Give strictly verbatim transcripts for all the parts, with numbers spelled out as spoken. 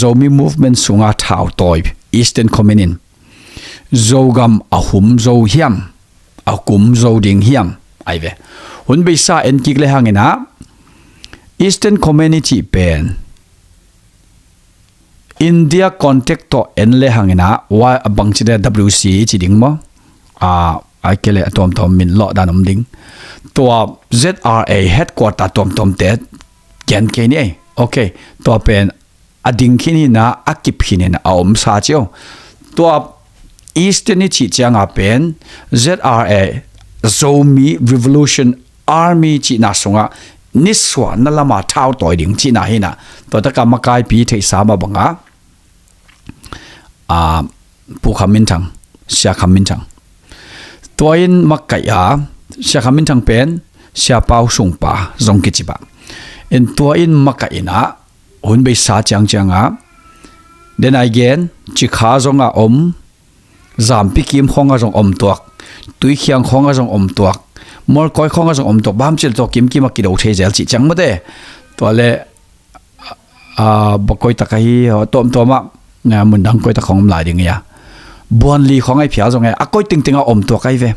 Zomi movement sunga thautawi Eastern Command in Zogam a hum zo hiam, a kum zo ding hiam, ai ve. Hun beisa en kik le hangin ah Eastern Command i cih pen India contact tawh en le hangin ah, wa a bangci de W C ci ding maw? A, ai ke le a tuamtuam min lawh dan om ding. Tua Z R A headquarter tuamtuamte gen kei ni ei. Ok, tua pen a ding khin hi na, a kip khin hi na, a om sa cio. Tua Eastern i cih cianga pen Z R A, Zomi Revolution Army cihna sungah nisuahna lama thautawi ding cihna hi na. Tua taka makaipi theihsa mah banga, a, Pu Kham Min Thang, Sia Kham Min Thang, tua in makaih a, Sia Kham Min Thang pen Sia Pau Sung pa zong kici pah in, tua in makaih in ah, hun beisa ciangcianga, den ai gen, Cikha zong a om, Zampi kim khawng a zong om tuak, Tuikhiang khawng a zong om tuak, Mualkawi khawng a zong om tuak, bang hiam cih le tua kimkim a kido thei zel cih ciang mate. Tua le, a, ba koi tak ahi, a, tuamtuam ah, a, mundang koi tak khawng om lai ding hi a. Buanli khawng ai phial zong e, a koi tengteng a om tuak ai ve.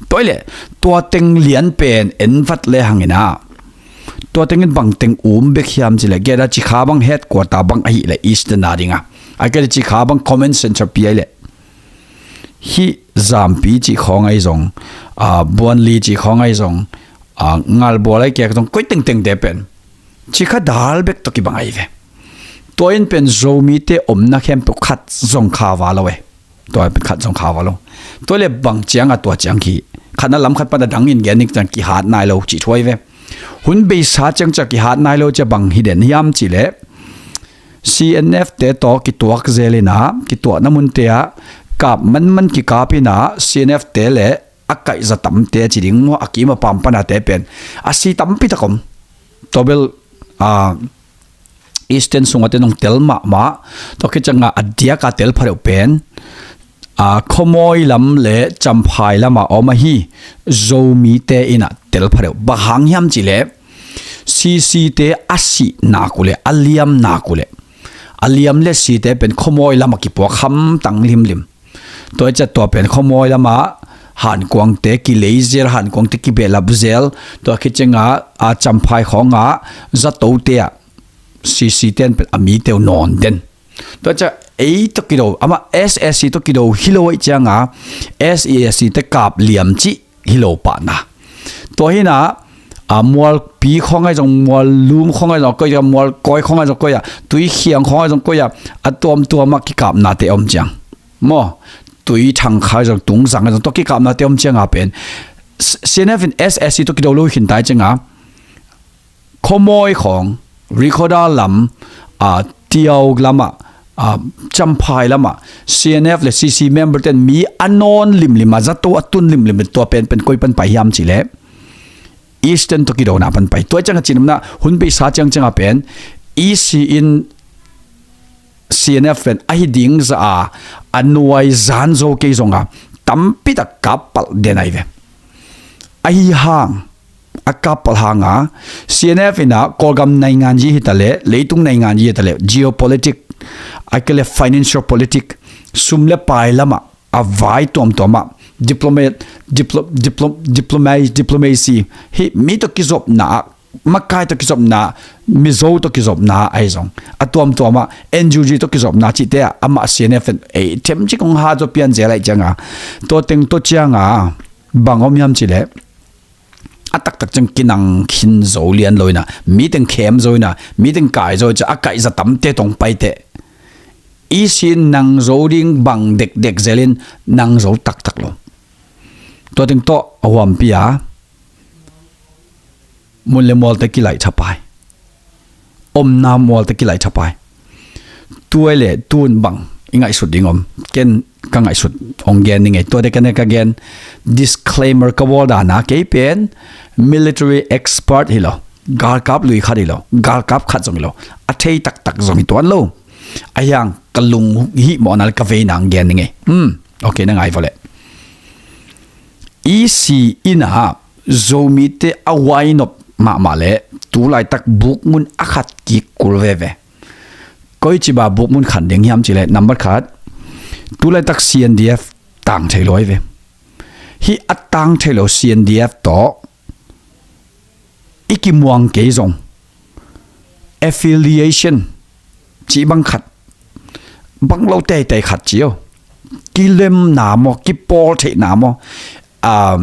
Tua i le, tua teng lian pen en vat le hangin ah, tua tengin bang teng um bek hiam cih le, geda Cikha bang headquarter bang ahih le Eastern a ding a, ai ke le Cikha bang command center pi ai le, hih Zampi cih khawng ai zong, a, Buanli cih khawng ai zong, a, Ngalbual ai kek zong, koi tengtengte pen Cikha dal bek tawh kibang ai ve. Tua in pen Zomite omna khempeuh khat zong kha va lo e. Tua pen khat zong kha va lo. Tua le bang cianga tua ciang khi, khatna lam khat pan a dangin gen ning ciang kihat nai lo cih thu ai ve. Hun beisa ciang ciang kihat nai lo ciang bang hi den hiam cih le, C N F te tawh kituak zel in ah, kituakna munte ah kap manman kikap in ah, C N F te le a kaihza tamte ci ding maw, a kim a pam panate pen a si tampi tak om. Tua bel, a, Eastern sungah te nong tel mahmah, tua khit cianga a diaka tel phadeuh pen, a, khuamawi lam le Champhai lama om ahi Zomite in ah tel phadeuh. Bang hang hiam cih le, C C te a sih nak uh le, a liam nak uh le, a liam le site pen khuamawi lama kipuak hamtang limlim. Tua i ciah tua pen khuamawi lama hankuangte kilei zel, hankuangte kibehlap zel, tua khit cianga, a, Champhai khawnga zatote ah C C ten pen a mite uh nawn den. Tua ciah ei tawh kido, amah S S C tawh kido hi lo ahih cianga, S A S C te kap liam cih hi lo pahna. Tua hi na, a, Mualpi khawng ai zong, Muallum khawng ai zong koi a, Mualkawi khawng ai zong koi a, Tuikhiang khawng ai zong koi a, a tuamtuam ah kikapnate om ciang maw, Tuithang khawng ai zong, Tungzang ai zong tua kikapnate om cianga pen, C-, C N F in S S C tawh kido lo khin tai cianga, khuamawi khawng, Rikhoda lam, a, Tiau lamah, a, Champhai lamah, C N F le C C member ten mi a nawn limlim a, zato a tun limlim, tua pen pen koi pan pai hiam cih le, Eastern tawh kidona pan pai. Tua cianga cinamna hun beisa ciangcianga pen, E C in C N F pen ahi ding za a, a nuai zan zo kei zonga, tampi tak kap palh den ai ve. Ahi hang, a kap palh hanga, C N F in ah Kawlgam nainganyi hi ta le, leitung nainganyi hi ta le, geopolitic, a ke le financial politic, sum le pai lamah, a vai tuamtuamah, diplomat, diplo-, diplo-, diploma-, diplomacy, hih mi tawh kizopna ah, makai tawh kizopna, Mizo tawh kizopna ahi zong, a tuamtuamah, N U G tawh kizopna cihte ah, amah C N F in ei themcik hong hat zaw pian zel ahih cianga, tua teng tawh cianga, bang om hiam cih le, a taktak ciang kinang khin zo lian lo in ah, mi teng khem zo in ah, mi teng kai zo ciah, a kaihza tamte tawh hong pai teh, E C in nang zo ding bang dekdek zelin nang zo taktak lo. Tua teng tawh a huampi a, mun le mualte kilaih thapai. Omna mualte kilaih thapai. Tua i le tun bang i ngaihsut ding om. Ken ka ngaihsut hong gen ning ei. Tua te ka ne ka gen disclaimer ka bawl dana, kei pen military expert hi lo. Galkap lui khat hi lo. Galkap khat zong hi lo. A thei taktak zong hi tuan lo. A hiang ka lung hih mawhna le ka veina hong gen ning ei. Hmm. Ok, na ngai vawleh. E C in ah Zomite a huainop mahmah le, tu laitak bukmun a khat kik kul veve. Koi ci ba buk mun khan ding hiam ci le, nambat khat, tulaitak C N D F tang thei lo ahi ve. Hih a tang thei lo C N D F tawh i kimuang kei zong, affiliation cih bang khat, bang lo teitei khat ci aw, kilemna maw, kipawl theihna maw, um,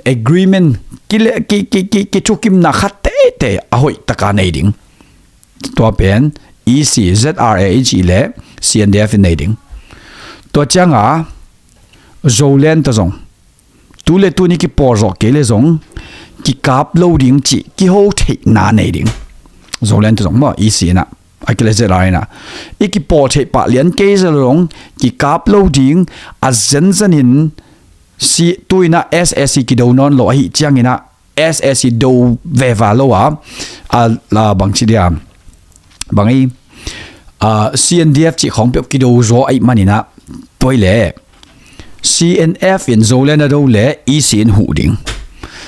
agreement, kile-, ki, ki, ki, kithukimna khat teitei a hoih taka nei ding. Tua pen E C, Z R A i cih le C N D F in nei ding. Tua cianga Zoland ta zong, tu le tuni kipawl zawh kei le zong, kikap lo ding cih kiho theihna nei ding. Zoland ta zong maw, E C inah, a kile Z R A inah, i kipawl theih pah lian kei zel zong, kikap lo ding, a zenzenin si, tu inah S A C kido nawn lo ahi cianginah, S A C do veva lo a, a, a bang ci dia, bang i, a, C N D F cih khawng peuh kido zaw ahi maninah, tua i le C N F in Zoland a do le E C in huh ding.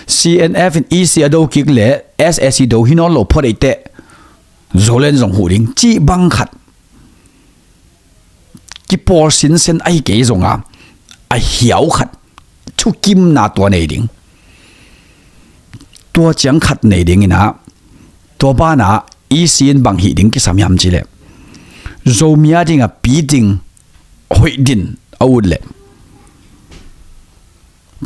C N F in E C a do kik le S A C do hi nawn lo phot ei teh, Zoland zong huh ding cih bang khat kipawl sinsen ahi kei zonga, a hiau khat thukimna tua nei ding. Tua ciang khat nei dinginah, tua banah E C in bang hih ding kisam hiam ci le, Zomi a dinga pi ding hoih din a ut le,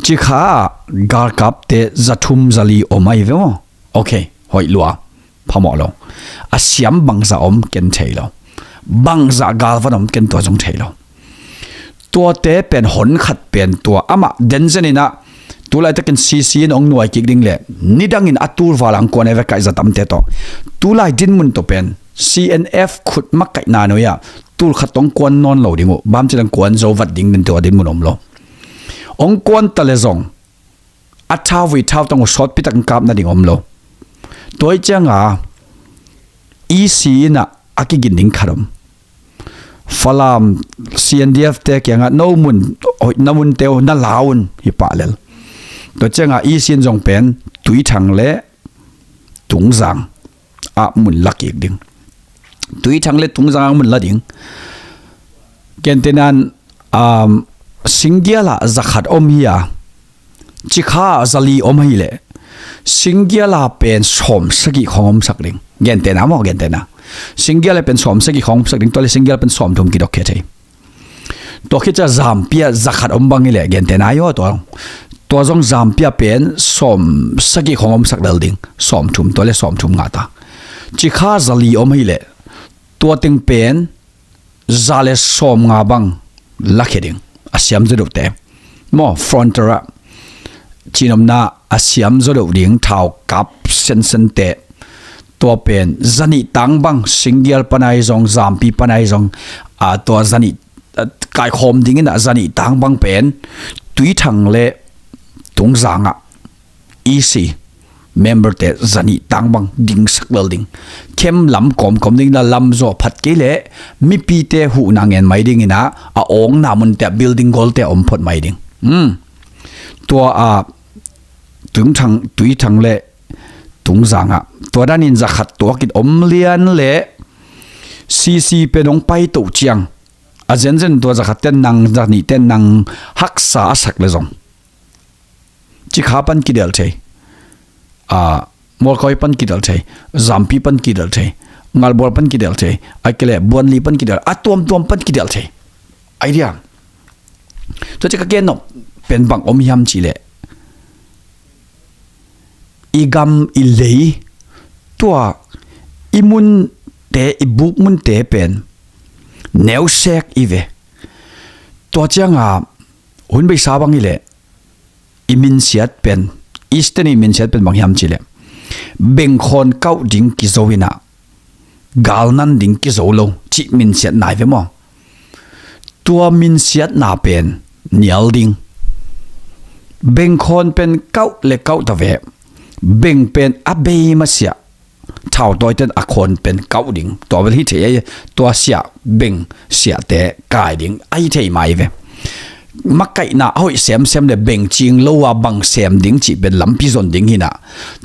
cikha galkapte zathum zali om ahi ve maw? Ok, hoih lua, phamawh lo. A siam bangzah om ken thei lo, bangzah galvan om ken tua zong thei lo. Tuate pen hon khat pen tua amah denzeninah, tulaitakin C C in hong nuai kik ding le nidangin a tulval ang kuan eve kaihza tamte tawh, tulai dinmun tawh pen C N F khut makaihna nuai-ah tul khat tawh hong kuan nawn lo ding uh, bamcidang kuan zo vat ding din tua dinmun om lo. Hong kuan ta le zong a thauvui thautang uh sawtpi takin kap nading om lo. Tua ih cianga E C inah a kigin ding khat om. Falam C N D F te kiangah no mun, hoihna munte uh na la un hi pah lel. Tua cianga E C in zong pen Tuithang le Tungzang ah mun la kik ding. Tuithang le Tungzang ah mun la ding. Gentehnan, um, Singgial ah zakhat om hi a, Cikha ah zali om ahileh Singgial ah pen sawm sagih khawng omsak ding. Gentehna maw, gentehna. Singgial ah pen sawm sagih khawng omsak ding, tua le Singgial pen sawm thum kidok khia thei. Tua khit ciah Zampi ah zakhat om bang hileh, gentehna hi aw tua. Tua zong Zampi ah pen sawm sagih khawng omsak lel ding, sawm thum, tua le sawm thum ngah ta. Cikha zali om hileh tua teng pen za le sawm nga bang lakhia ding, a siam zaw deuhte. Maw, frontier ah cinomna a siam zaw deuh ding, thau kap sensente. Tua pen zanih tang bang, Singgial pan ahi zong, Zampi pan ahi zong, a, tua zanih, a, kaikhawm dingin a zanih tang bang pen Tuithang le Tungzang ah E C member te zanih tang bang dingsak lel ding. Khem lam kawmkawm ding, la lam zaw phat kei leh mipite huhna ngen mai dingin a, a awngna munte ah building golte a om phot mai ding. Hmm. Tua a Tuithang, Tuithang le Tungzang ah tua danin zakhat tuak in om lian le C C pen hong paito ciang a zenzen tua zakhat ten nang, zanih ten nang haksa a sak le zong Cikha pan kidel thei, a, Mualkawi pan kidel thei, Zampi pan kidel thei, Ngalbual pan kidel thei, a kile Buanli pan kidel, a tuamtuam pan kidel thei. Idea. Tua ci ka gen nop pen bang om hiam cih leh, i gam i lei, tua i munte, i buk munte pen neusek i ve. Tua cianga hun beisa bang hileh i minsiat pen, Eastern i minsiat pen bang hiam cih leh, bengkhawn kauh ding kizo in a, galnan ding kizo lo cih minsiatna hi ve maw? Tua minsiatna pen nial ding. Bengkhawn pen kauh le kauh ta ve. Beng pen a bei masiah thautawiten a khawn pen kauh ding. Tua bel hi thei ei, tua siah beng siahte kai ding ahi thei mai ve. makaihna a hoih semsem le bengcing lo a bang sem ding cih pen lampi zon ding hi na.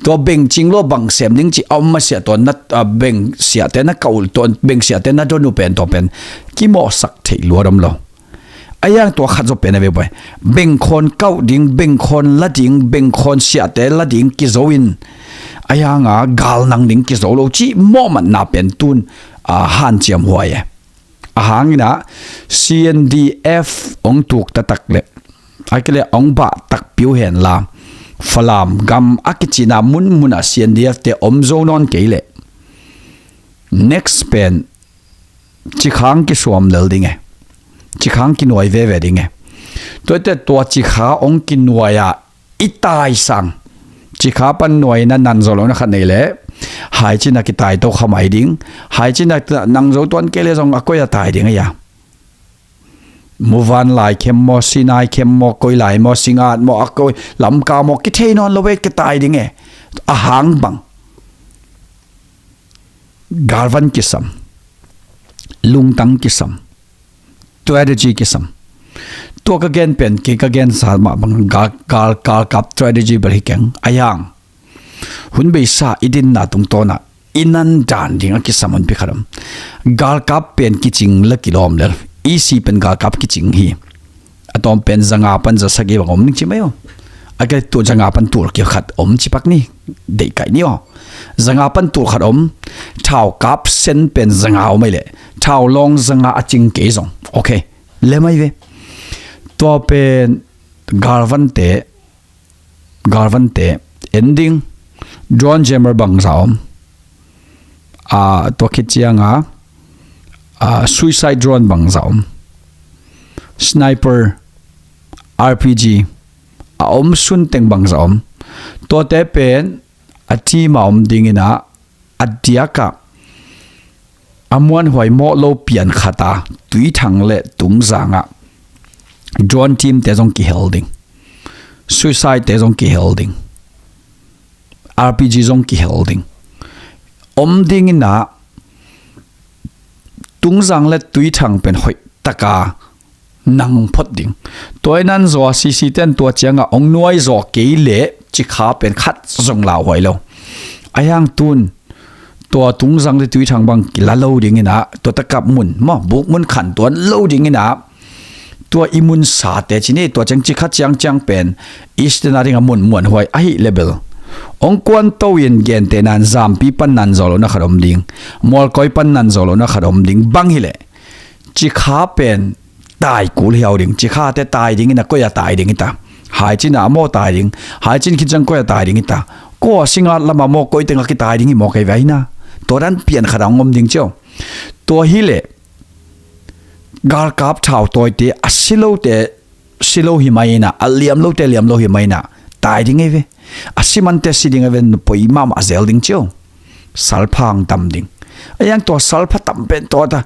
Tua bengcing lo a bang sem ding cih a om masiah tua na, a, bengsiahte na kauh, tua bengsiahte na don uh pen tua pen kimawhsak theih luat om lo. A yang tua khat zaw pen a ve buai. Bengkhawn kauh ding, bengkhawn la ding, bengkhawn siahte la ding kizo in, a yanga gal nang ding kizo lo cih mawhmatna pen tun, a, hanciam huai e. A hangin ah C N D F hong tuk taktak leh, a kile hong bah takpi uh henla, Falam gam a kicina munmun ah C N D F te om zo nawn kei leh, next pen Cikha hong kisuam lel ding e. Cikha hong kinuai veve ding e. Tuate tua Cikha hong kinuai a i tai sang, Cikha pan nuaina nan zo lo na khat nei leh, Haicin a kitai to kha mai ding. Haicin a nang zo tuan kei leh zong a koi a tai ding a ia. Muvanlai khem maw, Sinai khem maw, koi lai maw, Singat maw, a koi Lamka maw, kithei nawn lo ve, kitai ding e. A hang bang, galvan kisam, lungtang kisam, strategy kisam. Tua ka gen pen, kei ka gensa mah bang gal, gal, galkap strategy bel hi keng. A yang, hun beisa i dinna tungtawn ah i nan dan ding a kisam hun pi khat om. Galkap pen kicing la kilawm lel. E C pen galkap kicing hi. A tawm pen zanga pan zasagih bang om ning ci mai aw. A kei tua zanga pan tul khat om ci pak ni. Deihkaih ni aw. Zanga pan tul khat om. Thaukap sen pen zanga om ai leh, thaulawng zanga a cing kei zong, okay, lem ai ve. Tua pen galvante, galvante en ding. Drone jammer bangza om. A, tua khit cianga, a, suicide drone bangza om. Sniper, R P G, a om sunteng bangza om. Tuate pen a team a om dingin ah, a diakah a muanhuai mawh lo pian khat a, Tuithang le Tungzang ah drone team te zong kihel ding. Suicide te zong kihel ding. R P G zong kihel ding. Om dingin ah Tungzang le Tuithang pen hoih taka nang phot ding. Tua i nan zaw a C C ten tua cianga ong nuai zaw kei leh Cikha pen khat zong lauhuai lo. A yang tun tua Tungzang le Tuithang bang kila lo dingin ah, tua takap mun maw, buk mun khan tuan lo dingin ah, tua i mun sate ci ni, tua ciang Cikha ciangciang pen Eastern a ding a mun muanhuai ahi leh bel, ong kuanto in gente nan Zampi pan nan zaw lo na khat om ding, Mualkoi pan nan zaw lo na khat om ding bang hileh, Cikha pen tai kul hiau ding. Cikhate tai dingin a koi a tai ding hita. Haicin a maw tai ding. Haicin khit ciang koi a tai ding hita. Kua Singat lama maw koi teng a kitai ding hi maw kei ve ahi na. Tua dan pian khat a ong om ding cio. Tua hileh galkap thautawite a si lote si lo hi mai ina, a liam lote liam lo hi mai ina, tai ding ei ve. A si mante si ding ei ve, poi mahmah zel ding cio. Salpha ang tam ding. A yang tua salpha tam pen tua ta,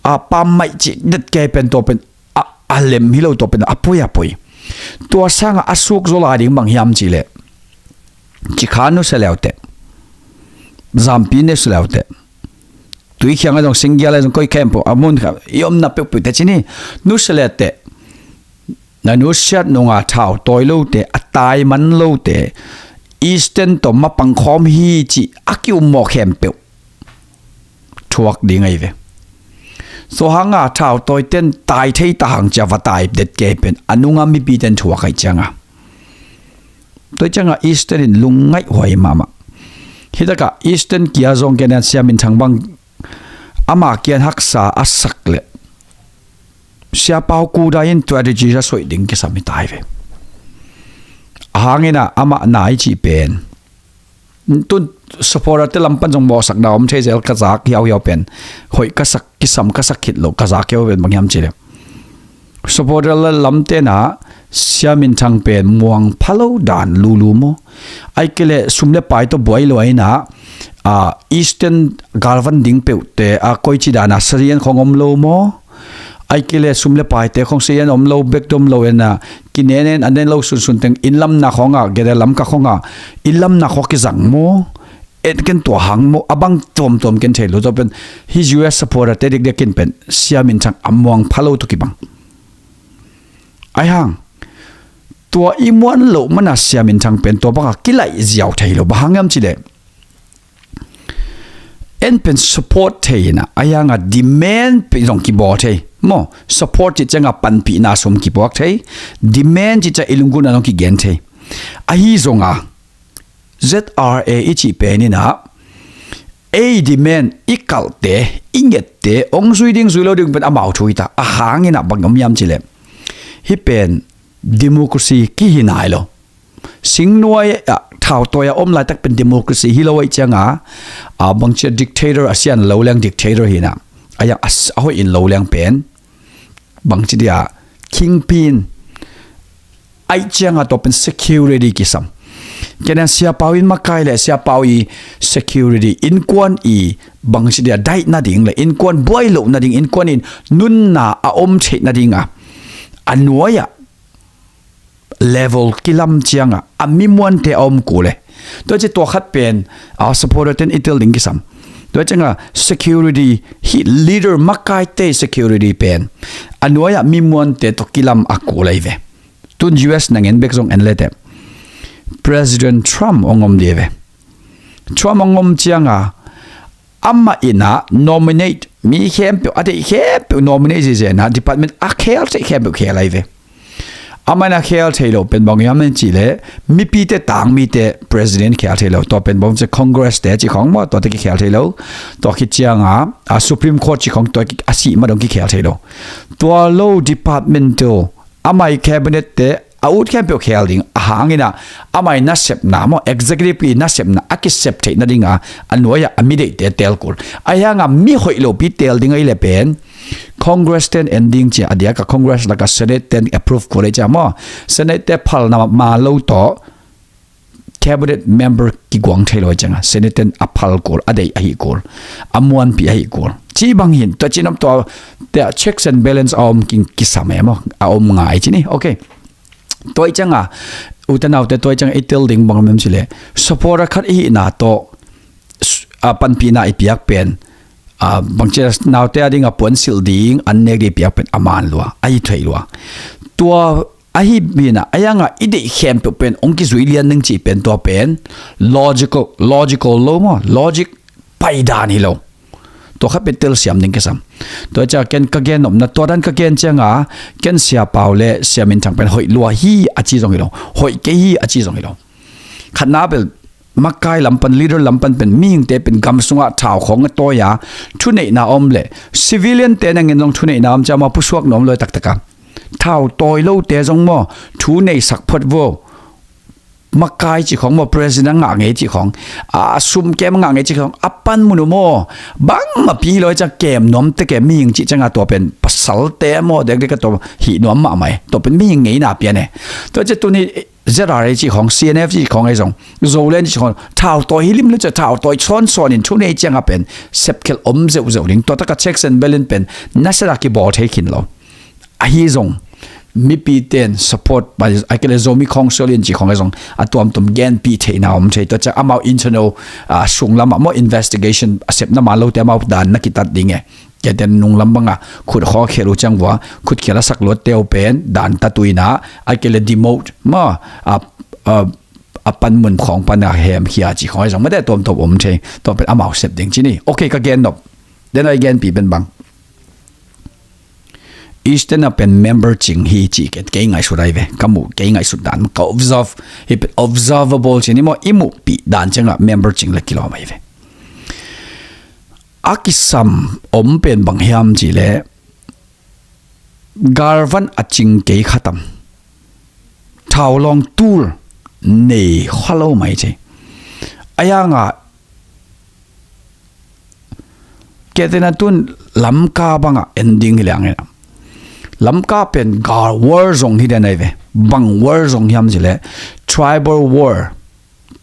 a pam maih cih det kei pen tua pen a, a lem hi lo tua pen a poi a poi. Tua sanga a suk zo lai ding bang hiam cih leh, Cikha nusia leute, Zampi nusia leute, Tuikhiang a zong, Singgial a zong, koi khempeuh a mun kha i omna peuhpeuh te ci ni, nusia leute, na nusiat nunga thau tawi lote, a tai man lote, Eastern tawh mapang khawm hi cih a ki-ummawh khempeuh thuak ding ahi ve. Tua hanga thau tawiten tai thei ta hang cia va tai det kei pen a nunga mipiten thuak ahi cianga, tua cianga Eastern in lungngaih huai mahmah. Hitakah Eastern kia zong kei nan Sia Min Thang bang ama kian haksa a sak leh Sia Pau Ku Dai in strategy a soih ding kisam hi tai ve. A hangin ah amah nai cih pen tun supporter te lam pan zong mawhsakna om thei zel, ka zak hiauhiau pen hoih ka sak, kisam ka sak khit loh ka zak hiau pen bang hiam cih leh, supporter lam tena Sia Min Thang pen muang pha lo dan lulu maw? Ai kei leh sum le pai tawh buai lo aina, a, Eastern galvan ding peuhte, a, koici dana sarian khong om lo maw? Ai kei leh sum le paite khong sarian om lo, bek dom lo ena, kinenen a nen lo sunsun teng, inn lamna khonga, gede lamka khonga, inn lamna khong kizang maw? En ken tua hang maw, a bang tuamtuam ken thei lo, tua pen hi U S supporter te dikdikin pen Sia Min Thang a muang pha lo tawh kibang. Aihang, tua i muan loh mana siaminthang pen tua banga kilaih ziau thei lo. Bang hang hiam cileh, en pen support thei ina, aihanga demand pen zong kibawl thei. Maw, support cih cianga panpihna sum kipuak thei. Demand cih cianga i lunggulhna zong kigen thei. Ahi zonga Z R A i cih pen ina, ei demand, i kalhte, i ngette ong zui ding zui lo ding pen amau thu hi ta. Ahang ina bang om hiam cileh, hih pen democracy kihi nai lo. Singnuai ah thautawi a om laitak pen democracy hi lo ahih cianga, a bangcia dictator a sian lo leng dictator hi ina, aihang a hoih in lo leng pen bangci dia kingpin ahih cianga tua pen security kisam. Kena siapau in makai le siapau i security, innkuan i bangci dia daih nading le innkuan buai loh nading, innkuan in nunna a om theih nadinga a nuai-ah level kilam cianga a mi muante a om kul e. Tua ci tua khat pen a supporter ten i tel ding kisam. Tua cianga security hi, leader makaite security pen a nuai-ah mi muante tawh kilam a kul ahi ve. Tun U S nangen bek zong en lete, President Trump ong om di ve. Trump ong om cianga amah ina nominate mi khempeuh, a deih khempeuh nominate zizena department a khel theih khempeuh khel ahi ve. Amah ina khel thei lo pen bang hiam cihleh, mipite tangmite president khel thei lo. Tua pen bang ci Congress te ci khong maw, tuate kikhel thei lo. Tua khit cianga a Supreme Court ci khong tua a sih ma dong kikhel thei lo. Tua lo department tu amah i cabinet te a ut khempeuh khel ding. Ahang ina amah i nasepna maw, executive i nasepna a kisep theih nadinga a nuai-ah a mi deihte tel kul. Aihanga mi hoih lopi tel ding ahih leh pen Congress ten en ding cia a diaka Congress laka Senate ten approve kul ahi cia maw, Senate te phalna ma lo tawh cabinet member kiguang thei lo ahi cianga Senate ten a phal kul, a deih ahi kul, a muanpi ahi kul. Ci bang hin tua cinom tua te checks and balance a om king kisam e maw, a om ngai ci ni. Okay. Tua i cianga, ute naute, tua i cianga i tel ding bang om em cileh, supporter khat i hihna tawh a panpihna i piak pen, a bangci naute a dinga puansilh ding, an nek ding i piak pen a man lua, a hi thei lua. Tua ahi bina aihanga i deih khempeuh pen ong kizui lian ning cih pen tua pen logical, logical lo maw, logic paidan hi lo. Tua khat pen telsiam ding kisam. Tua cia ken ka gen nopna, tua dan ka gen cianga ken siapau le siaminthang pen hoih lua hi a ci zong hi lo, hoih kei hi a ci zong hi lo. Khatna bel makai lam pan, leader lam pan pen mihingte pen gam sungah thau khong a tawi a, thuneihna om le civilian te nangin zong thuneihna om cia maw, pusuak nuam lo taktak a. Thau tawi lote zong maw, thu neisak phot vo. Makai ci khong maw, president a ngah ngei ci khong, a sum kem a ngah ngei ci khong, a panmun uh maw, bangmah pi lo cia kem nuam teke mihing ci cianga tua pen pasalte maw, dekdek a tua hih nuam mahmah e. Tua pen mihing ngeina pian e. Tua cia tuni Z R A ci khong, C N F ci khong ahi zong, Zoland ci khong, thau tawi hi lim lo cia thau tawi sawnsawn in thunei cianga pen sepkhelh om zeuhzeuh ding. Tua taka checks and balance pen nasana kibawl thei khin lo. Ahi zong mipi ten support, ahih kei leh Zomi Council in ci khong ahi zong a tuamtuam genpih theihna om thei. Tua cia amau internal, a, sunglamah maw, investigation a sepna man lote amau dan na kitat ding e. Kei ten nunglam banga khut khawkhel uh ciang vua, khut khial a sak luatte uh pen dan tatuina, ahih kei leh demote maw, a, a, a panmun khawng pana hemkhia ci khong ahi zong mate tuamtuam om thei. Tua pen amau sep ding ci ni. Okay, ka gen nop. Den a i genpih pen bang, Eastern a pen member cing hi ci ken kei ngaihsut ahi ve. Ka muh kei ngaihsut dan, ka observe, hi pen observable ci ni maw, i muhpih dan cianga member cing le kilawm ahi ve. A kisam om pen bang hiam cihleh, galvan a cing kei khatam, thau lawng tul nei kha lo mai thei. Aihanga kei tena tun Lamka banga en ding hi liang ina, Lamka pen gal war zong hi den ahi ve. Bang war zong hiam cihleh, tribal war.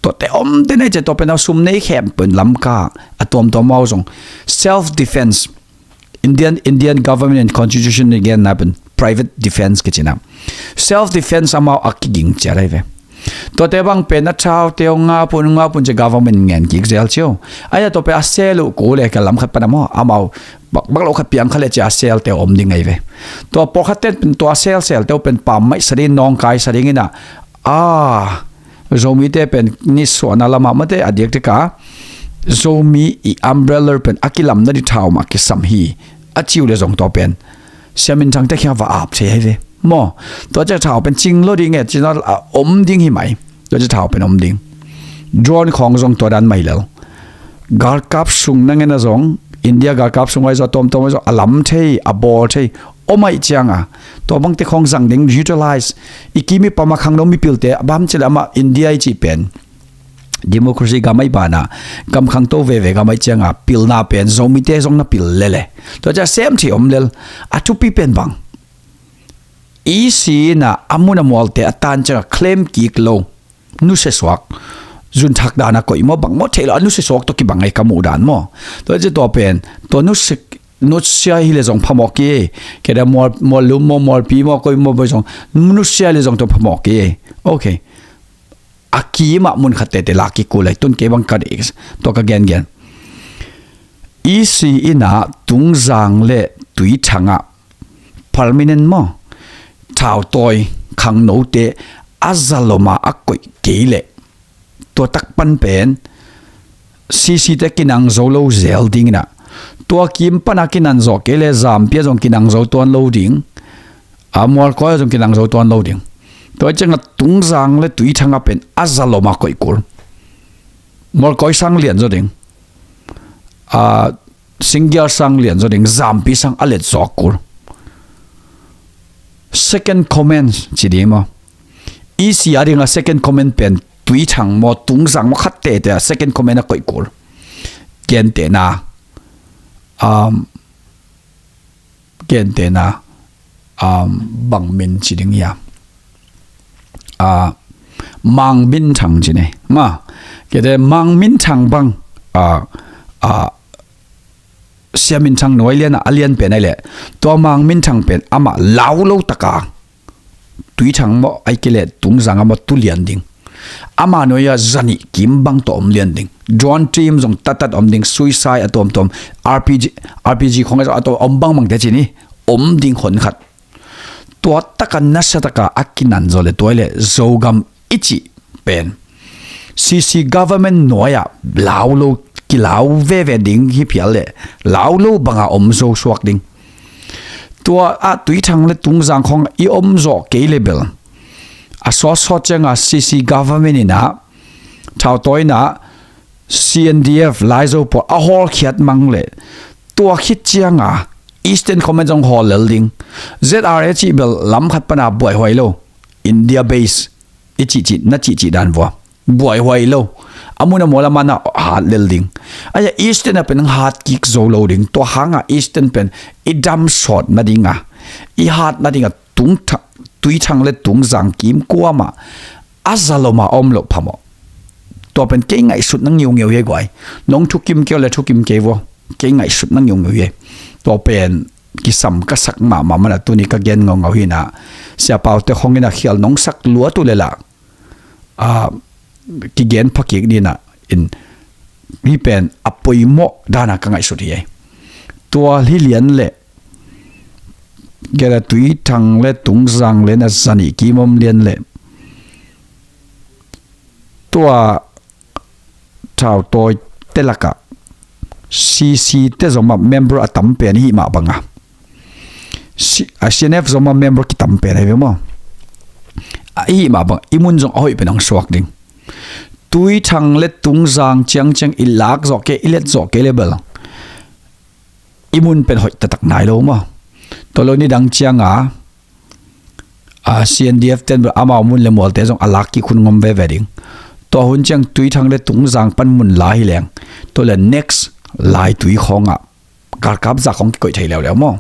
Tuate om den ahi cia, tua pen a sum nei khempeuh in Lamka a tuamtuam amau zong self defense. Indian, Indian government and constitution i genna pen private defense kici na. Self defense amau a kiging ciat ahi ve. Tuate bang pen a thaute uh ngap un, ngap un ci a government ngen kik zel ci uh. Ahi a tua pen a sel uh kul e, ka lam khat pan a maw, amau bak, bak lo khat piang kha le ci a selte uh om ding ahi ve. Tua pawlkhatte pen tua sel, selte uh pen pammaih sa ding, nawngkai sa ding in a, a, Zomite pen nisuahna lamah mate a diakdiak a Zomi i umbrella pen a kilamna ding thau mah kisam hi a ci uh le zong tua pen Sia Min Thangte kiang va ap thei ahi ve maw. Tua ci a thau pen cing lo ding e, cina a om ding hi mai. Tua ci a thau pen om ding. Drone khawng zong tua dan mai lel. Galkap sung na ngen a zong, India galkap sung ahi zong, a tuamtuam ahi zong, a lam thei, a bawl thei, om ahih ciang a, tua bangte khawng zang ding, utilize. I kim i pam a khangno mipilte, a bang ci le amah India i cih pen democracy gam ahih banah, gam khangto veve gam ahih ciang a, pilna pen Zomite zong na pil lel e. Tua ci a sem thei om lel. A thupi pen bang, E C in a, a mun a mualte a tan ciang a claim kik lo, nusia suak, zunthak dan a koih maw, bang maw theih lo, a nusia suak tawh kibang ahi ka muh dan maw. Tua ci tua pen, tua nusia, nusia hi le zong phamawh kei, kei da mual, mual lum maw, mualpi maw, koi maw, boi zong, nusia hi le zong tua phamawh kei. Ok. A kim ah mun khat tete lak kik kul lai, tun kei bang ka deih, tua ka gengen. E C in a Tungzang le Tuithang ah permanent maw, thautawi khangnote a zalom a a koih kei leh, tua tak pan pen C C te kinang zo lo zel ding in a, tua kim pan a kinan zawh kei leh Zampi ah zong kinang zo tuan lo ding, a, Mualkawi ah zong kinang zo tuan lo ding. Tua ciang a Tungzang le Tuithang ah pen a zalom a koih kul. Mualkawi sang lian zaw ding. A, Singgial sang lian zaw ding, Zampi sang a let zawk kul. Second command ci ding maw? E C a ding a second command pen Tuithang maw, Tungzang maw, khat tete a second command a koih kul. Gentehna, um, gentehna, um, bang min ci ding hia? A, Mang Min Thang ci ni. Ma, kei te Mang Min Thang bang, a, a, Sia Min Thang nuai lian a, a lian pen ahi leh, tua Mang Min Thang pen amah lau lo taka Tuithang maw, ahi kei leh Tungzang ah maw tu lian ding. Ama nuai ah zanih kim bang tawh om lian ding. Drone team zong tattat om ding, suicide a tuamtuam, R P G, R P G khong a tuam om bangbang te ci ni, om ding hon khat. Tua taka nasa taka a kinan zaw le tua le Zogam i cih pen C C government nuai ah lau lo, kilau veve ding hi phial le lau lo banga om zo suak ding. Tua ah Tuithang le Tungzang khong i om zawh kei le bel, a sawtsawt cianga C C government in a thautawi in a C N D F Laizo pawl a hawlkhiat mang le, tua khit cianga Eastern Command zong hawl lel ding. Z R A cih bel lam khat pana buaihuai lo, India base i cihcih, na cihcih dan vua buaihuai lo. A mun a mual a mana hat lel ding. Aia Eastern a pen hat kik zo lo ding. Tua hanga Eastern pen i dam sawt nadinga, i hat nadinga Tungtha-, Tuithang le Tungzang kim kuama a zaloma om loh phamawh. Tua pen kei ngaihsut na ngiungeu hi guai. Nong thukim kei le thukim kei vua, kei ngaihsut na ngiungeu hi. Tua pen kisam ka sak mahmah mana tuni ka gen ngaungau hina. Siapaute khong ina khial nong sak luat uh lela, a, kigen phakik dina in, hi pen a poimawh dana ka ngaihsut hi ei. Tua hi lian le, gela Tuithang le Tungzang le na zanih kimom lian le, tua thautawi te laka C C te zoma member a tam pen hi mah banga, C-, a C N F zoma member kitam pen ahi ve maw? A hi mah bang i mun zong a hoih pen ang suak ding. Tuithang le Tungzang ciangciang i lak zawh kei, i let zawh kei le bel i mun pen hoih taktak nai lo maw? Tua lo ni dang cianga, a, C N D F ten bel amau mun le mualte zong a lak kik hun ngom veve ding. Tua hun ciang Tuithang le Tungzang pan mun la hi leng, tua le next Laitui khawngah galkap zak khawng kikoih thei leuleu maw?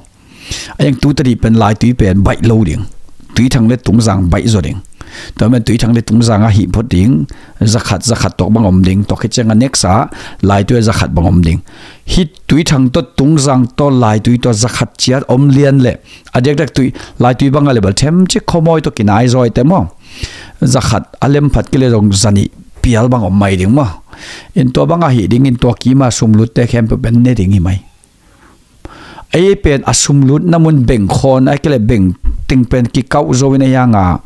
A yang tu tadi pen Laitui pen baih lo ding. Tuithang le Tungzang baih zaw ding. Tua men Tuithang le Tungzang a hih phot ding. Zakhat, zakhat tawk bang om ding. Tua khit cianga next a Laitui a zakhat bang om ding. Hih Tuithang tawh Tungzang tawh Laitui tawh zakhat ciat om lian le, a diakdiak Tui, Laitui banga le bel themcik khawmawi tawh kinai zawi te maw? zakhat a lemphat kei le zong zanih pial bang om mai ding maw. In tua bang ahi dingin tua kima sumlutte khempeuh pen ne ding hi mai. Ei pen a sumlutna mun bengkhawn a kei le bengting pen kikauh zo in a hianga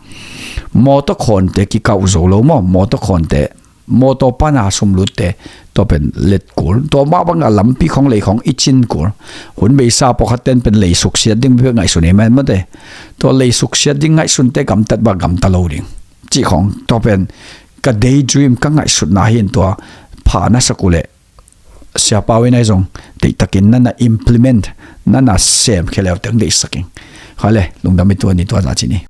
mawtaw khawnte kikauh zo lo maw, mawtaw khawnte, mawtaw pana sumlutte tua pen let kul. Tua mah banga lampi khong lei khong i cin kul. Hun beisa pawlkhat ten pen lei suksiat ding bek ngaihsun ei man mawte. Tua lei suksiat ding ngaihsunte gamtat bang gamta lo ding cih khong tua pen ka daydream ka ngaihsutna hi in tua pha na sak uh leh Siapa uh in ahi zong deihtakin nana implement, nana sem khia leu teng deihsak ing. Kha le lungdam i tua ni tua za ci ni.